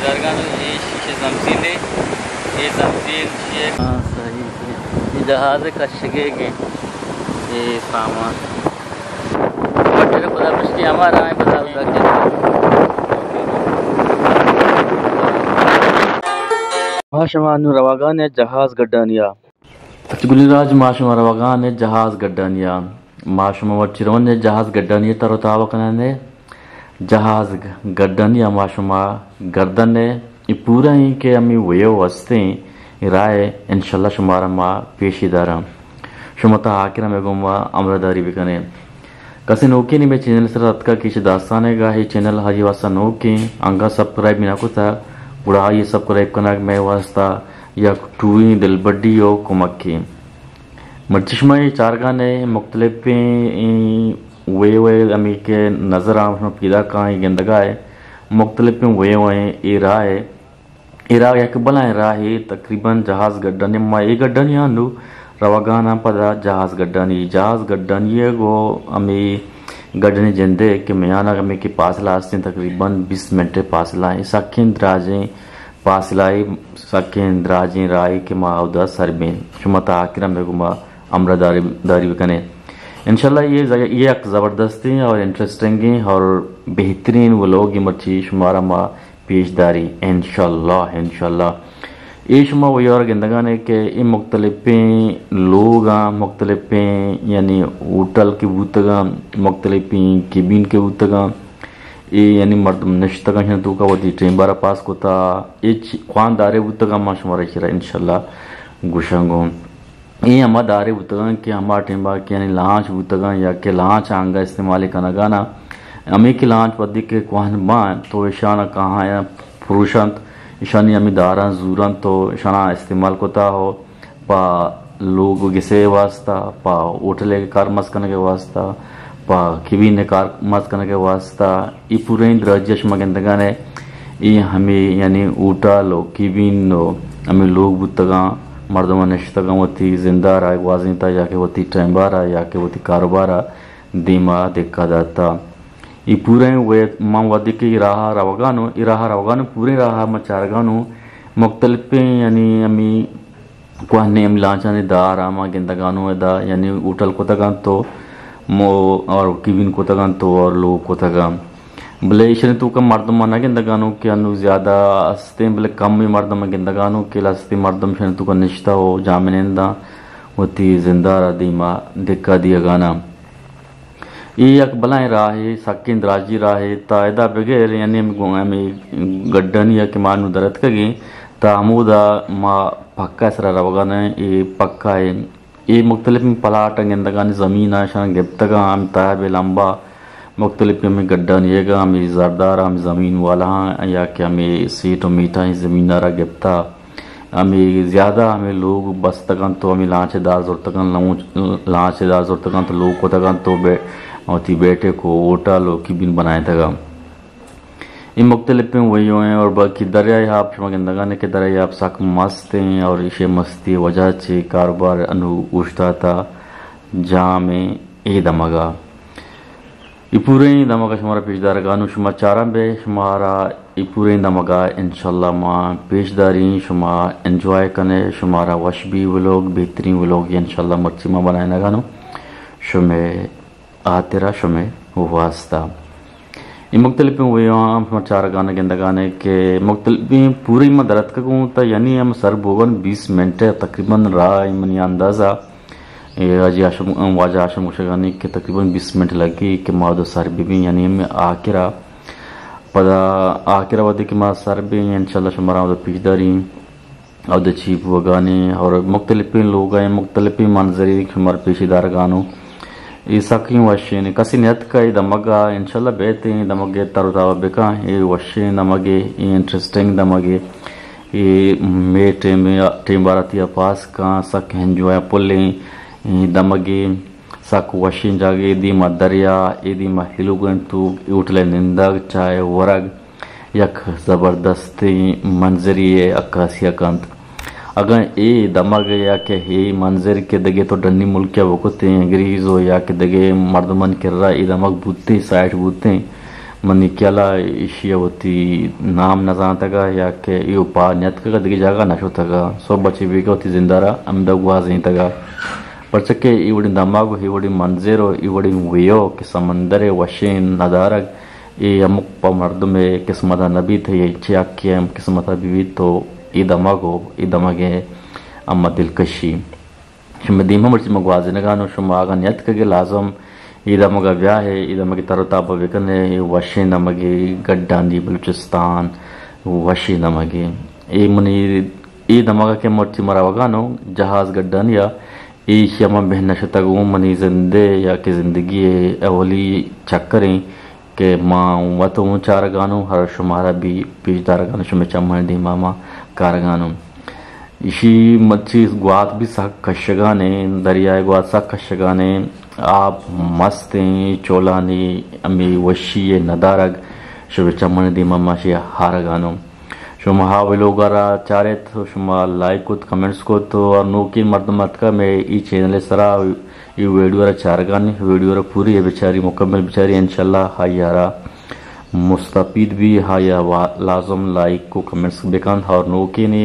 درگاہ نو اے شیشے زمزینے، اے زمزین شیشے۔ ہاں، صحیح، صحیح۔ اے جہاز کشگے گے، اے سامان۔ بٹر خدا پشتی ہمارا ہیں، بتا بتا کے۔ ما شما نو روگان ہے جہاز گڈانیا۔ اچ گلی راج، ما شما روگان ہے جہاز گڈانیا۔ ما شما وچی رون ہے جہاز گڈانی تر و تاب کنن ہے۔ جہاز گڈانی ء ما شما گردن ء اے پورا ایں کہ ہمے ویو ہستیں، اے راہ ء انشاءاللہ شمارا ما پیشی داراں۔ شما تا آخر ہمے گوما ہمراہ داری بکنے۔ کسے نوکے نی مے چینل سر اتکا کہ چہ داستان ء گاہے چینل ہری واسطہ نوکیں، انگا سبسکرائب نہ کتا، گڑا آئی سبسکرائب کنگ مے واسطہ یک ٹوئیں دلبڈی و کمکے۔ مرچی شما اے چارگان ء مختلفیں ایں وے وے ہمے کہ نظر آں شما پیدا کاں اے گندگا ء مختلفیں وے وے اے راہ ء اے راہ یک بلائیں راہے، تقریباً جہاز گڈانی ما اے گڈانی آں نو روگان آں پدا جہاز گڈانی، جہاز گڈانی ء گو ہمے گڈانی جندے کہ میانگ ہمے کہ پاسلہ ہستیں تقریباً بیست منٹ فاصلہ ایں، سکیں دراجیں پاسلہ ایں، سکیں دراجیں راہے کہ ما اودا سر بیں۔ شما تا آخر ہمے گو ما ہمراہ داری، داری بکنے۔ انشاءاللہ یہ زگ-، یہ یک زبردستیں اور انٹرسٹنگیں اور بہترین ولوگ مرچی شمارا ما پیش داری انشاءاللہ، انشاءاللہ۔ اے شما ویار گندگانے کہ اے مختلفیں لوگاں، مختلفیں یعنی ہوٹل کہ بوتگاں، مختلفیں کیبن کہ بوتگاں، اے یعنی مردم نشتگاں، شن توکا وتی ٹیمبارا پاس کتا، اے چ-، خواندارے بوتگاں، ما شمارا چرا انشاءاللہ گوشاں گوں۔ اے ہما دارے بوتگاں کہ ہما ٹیمبا کہ یعنی لانچ بوتگاں یا کہ لانچ آنگا استعمال کنگانا، ہمے کہ لانچ پدی کہ کوہن باں تو اشانا کہاں یا پروشنت، اشانی ہمے داراں زورنت تو اشانا استعمال کتا ہو پا لوگ گسے واسطہ، پا ہوٹل کارمرز کنگے واسطہ، پا کیبن کارمرز کنگے واسطہ۔ اے پوریں دراجی شما گندگانے، اے ہمے یعنی ہوٹل و کیبن و ہمے لوگ بوتگاں، مردم نشتگاں وتی زندارا گوازینتا یا کہ وتی ٹیمبارا یا کہ وتی کاروبارا دیما دکا داتا۔ اے پوریں وے من وھدے کہ اے راہ روگانوں، اے راہ روگانوں، پوریں راہ من چارگانوں مختلفیں یعنی ہمے کوہنیں ہمے لانچانی دار آ ما گندگانوں ادا، یعنی ہوٹل کتگاں تو مو اور کیبن کتگاں تو اور لوگ کتگاں۔ بلے ایشانی توکا مردم ما نہ گندگانوں کہ انو زیادہ ہستیں، بلے کم مردم ما گندگانوں کہ لستے مردم ایشانی توکا نشتہ و جامننداں وتی زندارا دیما دکا دیگانا۔ اے یک بلائیں راہے، سکیں دراجی راہے، تا ادا بغیر یعنی ہمے گو-، ہمے گڈانی ء کہ ما نوں درتکگیں، تا ہمودا ما پکا سرا روگا نہ ایں، اے پکا ایں۔ اے مختلفیں پلاٹ گندگانی زمین اشان گپتگاں، ہم تیاب لمبا مختلفیں ہمے گڈانی ایگا، ہمے زردار، ہمے زمین والا ہاں، یا کہ ہمے سیٹ و میٹھائیں زمین را گپتا۔ ہمے زیادہ ہمے لوگ بستگ انت و ہمے لانچ ء دار زرتگ انت، لانچ، لانچ ء دار زرتگ انت، لوگ کتگ انت و بے-، وتی بیٹھک و ہوٹل و کیبن بنائینتگ انت۔ اے مختلفیں ویو ہیں اور باقی دریائے آپ شما گندگانے کہ دریائے آپ سک مست ہیں اور ایشی مستی وجہ چہ کاروبار انو اوشتاتا جام ہیں اے دمگا۔ اے پوریں دمگ ء شمارا پیش دارگا نوں شما چاراں بے، شمارا اے پوریں دمگ ء انشاءاللہ ما پیش داریں، شما انجوائے کنے، شمارا وش بی ولوگ، بہترین ولوگ انشاءاللہ مرچی ما بنائینگا نوں شمے ہاترا، شمے واسطہ۔ اے مختلفیں ویو ہم شما چارگانے گندگانے کہ مختلفیں پوریں ما درتکگوں تا یعنی ہم سر بوگن بیست منٹ ء تقریباً راہ ء منی اندازہ اے حاجی ہاشم، واجہ ہاشم گوشگانی کہ تقریباً بیست منٹ لگی کہ ما اودا سر ببیں، یعنی ہمے آخرا، پدا آخرا وھدے کہ ما سر بیں، انشاءاللہ شمارا اودا پیش داریں، اودا چی بوگانی اور مختلفیں لوگ ہیں، مختلفیں منظرے شمارا پیشی دارگانوں۔ اے سکیں وشیں، کسی نیتکا اے دمگا، انشاءاللہ بیتیں، دمگے تر و تاب بکاں، اے وشیں دمگے، اے انٹرسٹنگ دمگے۔ اے مے ٹیم، ٹیم بارا تیا پاس کاں، سک انجوائے پلیں، اے دمگے سک وشیں جاگے، دیما دریا، اے دیما ہلوگن تو، اے ہوٹل نندگ، چائے ورگ، یک زبردستیں منظرے عکاسی کنت۔ اگاں اے دمگ یا کہ اے منظر کہ دگے تو ڈنی ملکیا بکتیں، انگریز و یا کہ دگے مردمان کرا اے دمگ بوتیں، سائٹ بوتیں، منی خیالا ایشی ء وتی نام نہ زانتگ ء یا کہ ایو پاد نیاتکگ ء دگہ جاگہ نہ شتگ ء۔ سہب ء چہ بیگہ وتی زند ء را ہمدا گوازینتگ ء۔ پرچا کہ اے وڑیں دمگ و اے وڑیں منظر و اے وڑیں ویو کہ سمندر ء وشیں ندارگ، اے ہمک پہ مردم ء قسمت ء نہ بیت، اے چہ حقی ء ہم قسمت ء بہ بیت تو اے دمگ و اے دمگ ء ہما دلکشی۔ شمئے دیما مرچی من گوازینگانوں، شما اگاں نیاتکگے لازم اے دمگا بیائے، اے دمگی تر و تاب بکنے، اے وشیں دمگے گڈانی بلوچستان، وشیں دمگے۔ اے منی، اے دمگا کہ مرچی من روگانوں جہاز گڈانیا، ایشیا من بہ نشتگوں، منی زندے یا کہ زندگی اولی چکریں۔ کہ ما وت اوں چارگانوں، ہر شمارا بھی پیش دارگانوں، شمئے چمانی دیما ما کارگانوں۔ ایشی مرچی گوات بھی سک کشگانیں، دریائے گوات سک کشگانیں، آپ مستیں، چولانی ہمے وشی ندارگ، شمئے چمانی دیما ما شی ہارگانوں۔ شما ہا ویلوگا را چاریت، شما لائک کت، کمنٹس کت، اور نوکین مردم اتکا مئے ای چینل سرا اے ویڈیو را چارگانی، ویڈیو را پوری بچاری، مکمل بچاری، انشاءاللہ ہائی را مستفید بھی، ہائی وا-، لازم لائک و کمنٹس بکن۔ اور نوکینی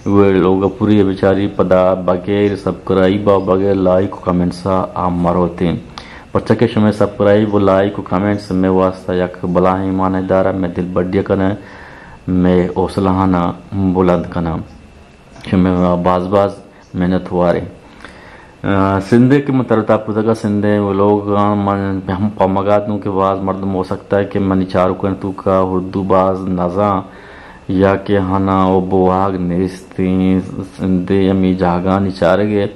ویڈیو لوگ پوری بچاری، پدا بغیر سبسکرائب و بغیر لائک و کمنٹس آ مروتیں۔ پرچا کہ شمئے سبسکرائب و لائک و کمنٹس مئے واسطہ یک بلاہیں ایمان دارا، مئے دل بڈی کنے، مئے حوصلہ ہانا بلند کنے۔ شمئے باز باز منت واریں۔ آ، سندھے کہ من تر و تاب کتگا، سندھے ولوگاں من ہم پمگا دوں کہ باز مردم ہو سکتا ہے کہ منی چاروکاں توکا اردو باز نزاں یا کہ ہنا او بواگ نیستیں۔ سندھے ہمی جاگانی چارگے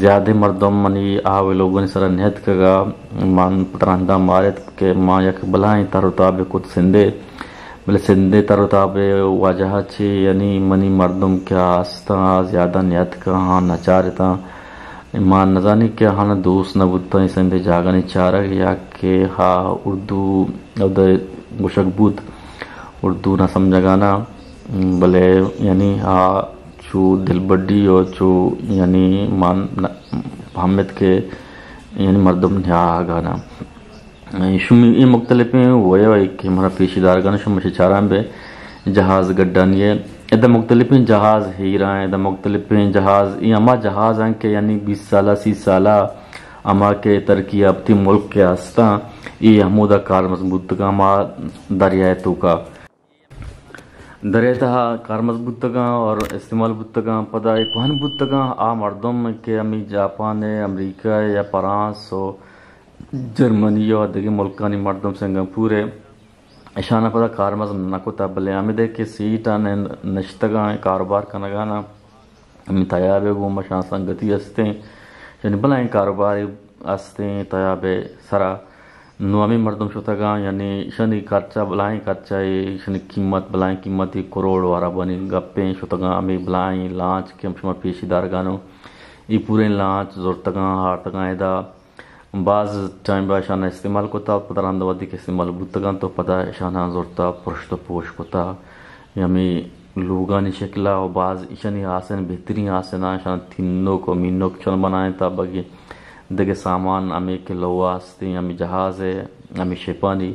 زیادہ مردم منی آ ولوگانی سرا نیتکگا، من پتراندا مارت کہ ما یک بلاہیں تر و تابے کت سندھے۔ بلے سندھ ء تر و تاب ء واجہ ء چہ یعنی منی مردم کہ استاں آ زیادہ نیاتکاں، آ نچارتاں۔ ما نزانی کہ آہاں دوست نہ بوتاں اے سندھ ء جاگانی چارگ یا کہ ہا اردو اود ء گوشگ بوت، اردو نہ سمجھگانا، بلے یعنی آ چو دلبڈی و چو یعنی مان پہمت کہ یعنی مردم نیاگانا۔ شمی اے مختلفیں ویو ء کہ مارا پیشی دارگان شما شی چاران بے جہاز گڈانی ء۔ ادا مختلفیں جہاز ہیرا ہیں، ادا مختلفیں جہاز، اے ہما جہاز ہیں کہ یعنی بیس سالہ، سی سالہ ہما کہ ترقی یافتہ ملک کے ہستاں، اے ہمودا کارمز بوتگاں ہما دریائے توکا۔ درے تہا کارمز بوتگاں اور استعمال بوتگاں، پدا اے کوہن بوتگاں، آ مردم کہ ہمے جاپان ء، امریکہ ء یا فرانس و جرمنی و دگہ ملکانی مردم، سنگاپور ء، اشانا پدا کارمز نہ کتا، بلے ہمدے کہ سیٹاں نشتگاں، کاروبار کنگانا۔ ہمے تیاب ء گوں مشاں سنگتی استیں، یعنی بلاہیں کاروبارے استیں تیاب ء سرا۔ نوں ہمے مردم شتگاں، یعنی ایشانی خرچہ بلاہیں خرچہ ء، ایشانی قیمت بلاہیں قیمتی کروڑ و اربانی گپیں شتگاں۔ ہمے بلاہیں لانچ کہ ہم شما پیشی دارگانوں، اے پوریں لانچ زرتگاں، ہارتگاں ادا۔ باز ٹائم با اشان استعمال کتا، پدا رند وھدی کہ استعمال بوتگاں تو پدا اشاناں زرتا، پرشت و پوش کتا۔ ہمے لوگانی شکلا و باز ایشانی آسن، بہترین آسن، اشان تینوک و مینوک چون بنائینتا، بگی دگہ سامان ہمے کہ لوہ استیں، ہمے جہاز ء، ہمے شپانی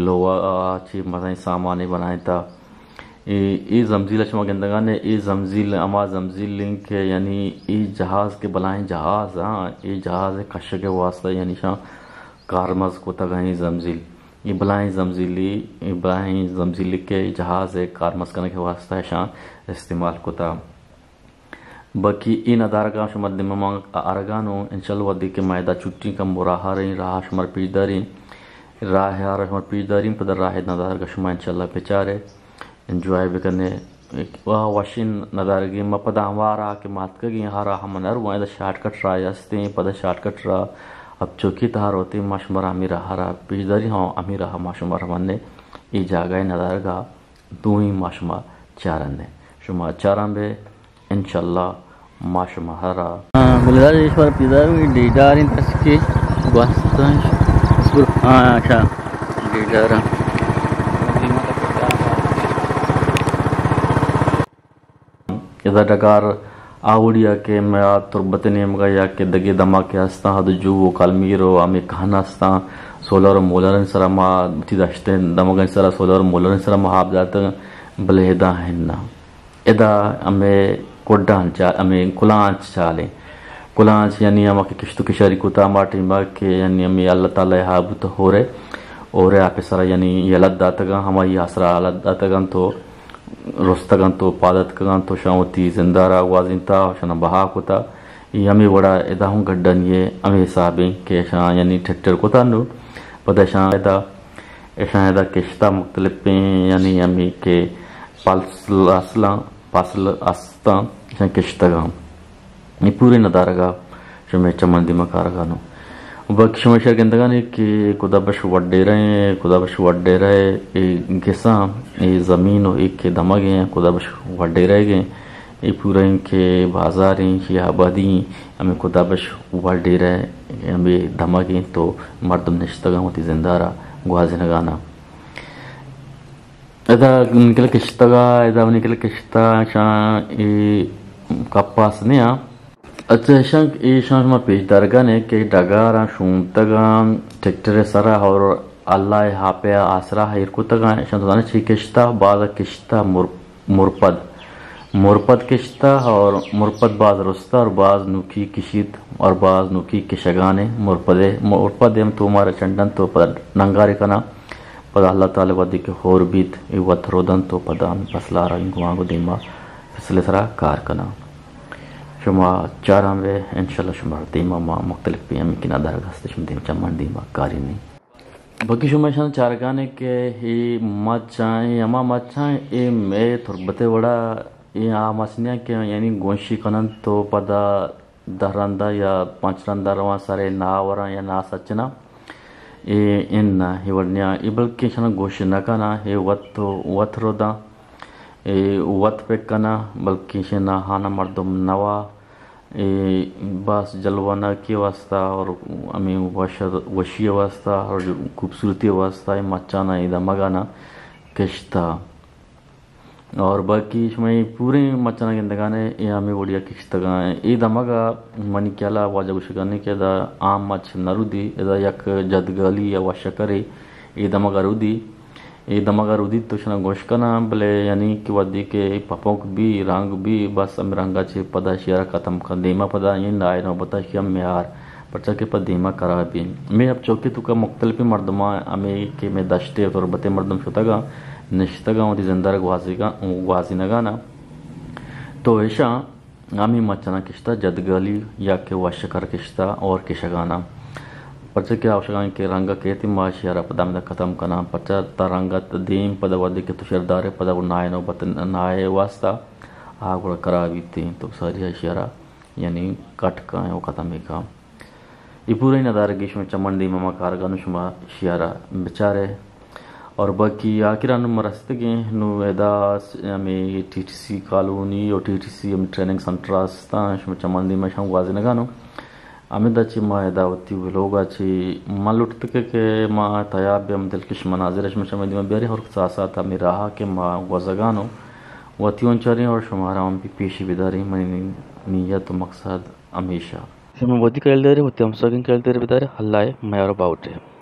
لوہ ء چی مزنیں سامانے بنائینتا۔ اے، اے زمزیل ء شما گندگانے، اے زمزیل ہما زمزیل انت کہ یعنی اے جہاز کہ بلاہیں جہاز، ہاں، اے جہاز ء کشگ ء واسطہ یعنی شاں کارمز کتگ ایں زمزیل۔ اے بلاہیں زمزیلی، اے بلاہیں زمزیلی کہ جہاز ء کارمز کنگ ء واسطہ شاں استعمال کتگ۔ باقی اے ندارگاں شما دیم ء مان آرگانوں، انشاءاللہ وھدے کہ ما ادا چٹیں کمو راہ ء رئیں، راہ ء شمارا پیش داریں، راہ ء را شمارا پیش داریں، پدا راہ ء ندارگ ء شما انشاءاللہ بچارے، انجوائے بکنے۔ وا وشیں ندارگے۔ ما پدا ہما راہ کہ ما اتکگیں، ہا راہ ما نہ رواں، ادا شارٹ کٹ راہ استیں، پدا شارٹ کٹ راہ اب چوکی تہا روتیں، ما شمارا ہمے راہ ء را پیش داریں، ہاں، ہمے راہ ء ما شمارا منے اے جاگہ ء ندارگ ء دوئیں ما شما چارندیں۔ شما چاران بے، انشاءاللہ ما شما ہرا۔ ہاں، گلزار ایشور پیدار ہوئی ڈیڈار ہیں تسکے گوستن۔ ہاں، اچھا۔ ڈیڈار۔ ادا ڈگار آ وڑیا کہ ما تربت نیمگا یا کہ دگہ دما کہ ہستاں، ہد جو و کلمیر و ہمے کہن ہستاں، سولر و مولرانی سرا ما وتی دشتیں دمگانی سرا سولر و مولرانی سرا ما آپ داتگ، بلے ادا ہناں۔ ادا ہمے کڈان چا-، ہمے کلانچ چالیں۔ کلانچ یعنی ہما کہ کشت و کشاری کتا ہما ٹیما کہ یعنی ہمے اللہ تعالی ہا بوت ہورے، ہورے آپ سرا یعنی یلہ داتگاں، ہمائی آسرا یلہ داتگاں تو رستگاں تو پاد اتکگاں تو شاں وتی زندارا گوازینتا و شانا بہا کتا۔ ای ہمے وڑا ادا ہوں گڈانی ہے، ہمے حسابیں کہ شاں یعنی ٹریکٹر کتا نو۔ پدا شاں ادا اشاں ادا کشتا مختلفیں، یعنی ہمے کہ پاسل اصلاں، پاسل استاں، اشاں کشتگاں۔ اے پورے ندارگا شمے چمن دیما کارگانو۔ باقی شما اشار گندگانے کہ کدا بش وڈیرہ ایں، کدا بش وڈیرہ اے گساں، اے زمین و اے کہ دمگ ایں، کدا بش وڈیرہ گیں۔ اے پورا ایں کہ بازار ایں، شی آبادی ایں، ہمے کدا بش وڈیرہ، ہمے دمگ ایں تو مردم نشتگاں وتی زندارا گوازینگانا۔ ادا نکل کشتگا، ادا نکل کشتا، شاں اے کپاس نیا۔ اچھا، ایشاں، ایشاں شما پیش دارگانے کہ ڈگاراں شونتگاں ٹریکٹر سرا اور اللہ ہاپے آسرا ایر کتگاں۔ ایشاں تو زانے چی کشتا، باز کشتا مر-، مرپد۔ مرپد کشتا اور مرپد باز رستا اور باز نوکی کشیت اور باز نوکی کشگانے مرپدے۔ مرپد ہم تو مارا چنڈن تو پد ننگارے کنا۔ پدا اللہ تعالی وھدے کہ ہور بیت، اے وت رودنت و پدا ہمے فصل ء رنگ وانگ و دیما فصل ء سرا کار کناں۔ شما چاراں بہ، انشاءاللہ شما دیما ما مختلف پیمیں کہ ندارگ ہست، شما دیم چمن دیما کارینیں۔ باقی شما اشان چارگانے کہ اے مچاں، اے ہما مچاں، اے مئے تربت ء وڑا، اے آ مچ نیاں کہ یعنی گونشی کننت و پدا دہ رندا یا پنچ رندا رواں سرے ناہ وراں یا ناہ سچناں۔ اے اناں، اے وڑ نیاں، اے بلکیں اشاناں گوش نہ کناں، اے وت، وت روداں، اے وت پک کناں، بلکیں اشیں ناہاناں مردم نوا۔ اے باز جلوہ ناکی واسطہ اور ہمیں وش-، وشی واسطہ اور خوبصورتی واسطہ اے مچاناں اے دمگاناں کشتا۔ اور باقی شما اے پوریں مچاں گندگانے، اے ہمے وڑیا کشتگاں۔ اے دمگا منی خیالا واجہ گوشگانے کہ ادا عام مچ نہ رودی، ادا یک جدگالی یا وشکرے اے دمگا رودی۔ اے دمگا رودی تو شنا گوش کناں، بلے یعنی کہ وھدے کہ اے پپوک بی، رنگ بی، بس ہمے رنگا چہ پدا شیارا ختم کن۔ دیما پدا اے نائے نوبتا شی ہم میار۔ پرچا کہ پہ دیما خراب ایں۔ مئے اب چوکی توکا مختلفیں مردماں ہمے کہ مئے دشتے و تربتے مردم شتگاں، نشتگاں، وتی زندارا گوازیگاں، گوازینگاناں۔ تو ایشاں ہمے مچاناں کشتا جدگالی یا کہ وشکر کشتا اور کشگاناں۔ پرچا کہ آوشگاں کہ رنگ کیت ما شیارا پدا ہمدا ختم کناں۔ پرچا تا رنگت دیم پدا وھدے کہ تو شیار دارے پدا گڑا نائے نوبت نائے واسطہ آ گڑا خراب بیت۔ تو ساری شیارا یعنی کٹ کاں و ختم کاں۔ اے پوریں ندارگی شما چمن دیما ما کارگانو شما شیارا بچارے۔ اور باقی آخرا نوں ما رستگیں، نوں ادا س-، ہمے ٹی ٹی سی کالونی اور ٹی ٹی سی ہمے ٹریننگ سنٹر استاں، شما چمن دیما شاں گوازینگانو۔ ہمدا چہ ما ادا وتی ولوگا چہ ما لوٹتگ کہ ما تیاب بہ ہم دلکش مناظر شما چمن دیما بیاریں اور ساتھ ساتھ ہمے راہا کہ ما گوزگانو وتی اونچاریں اور شمارا ہم پیشی بداریں۔ منی نیت و مقصد ہمیشہ۔ شما وتی خیال دارے، وتی ہمساہگیں خیال دارے بدارے، اللہ ء میار و باہوٹ ء۔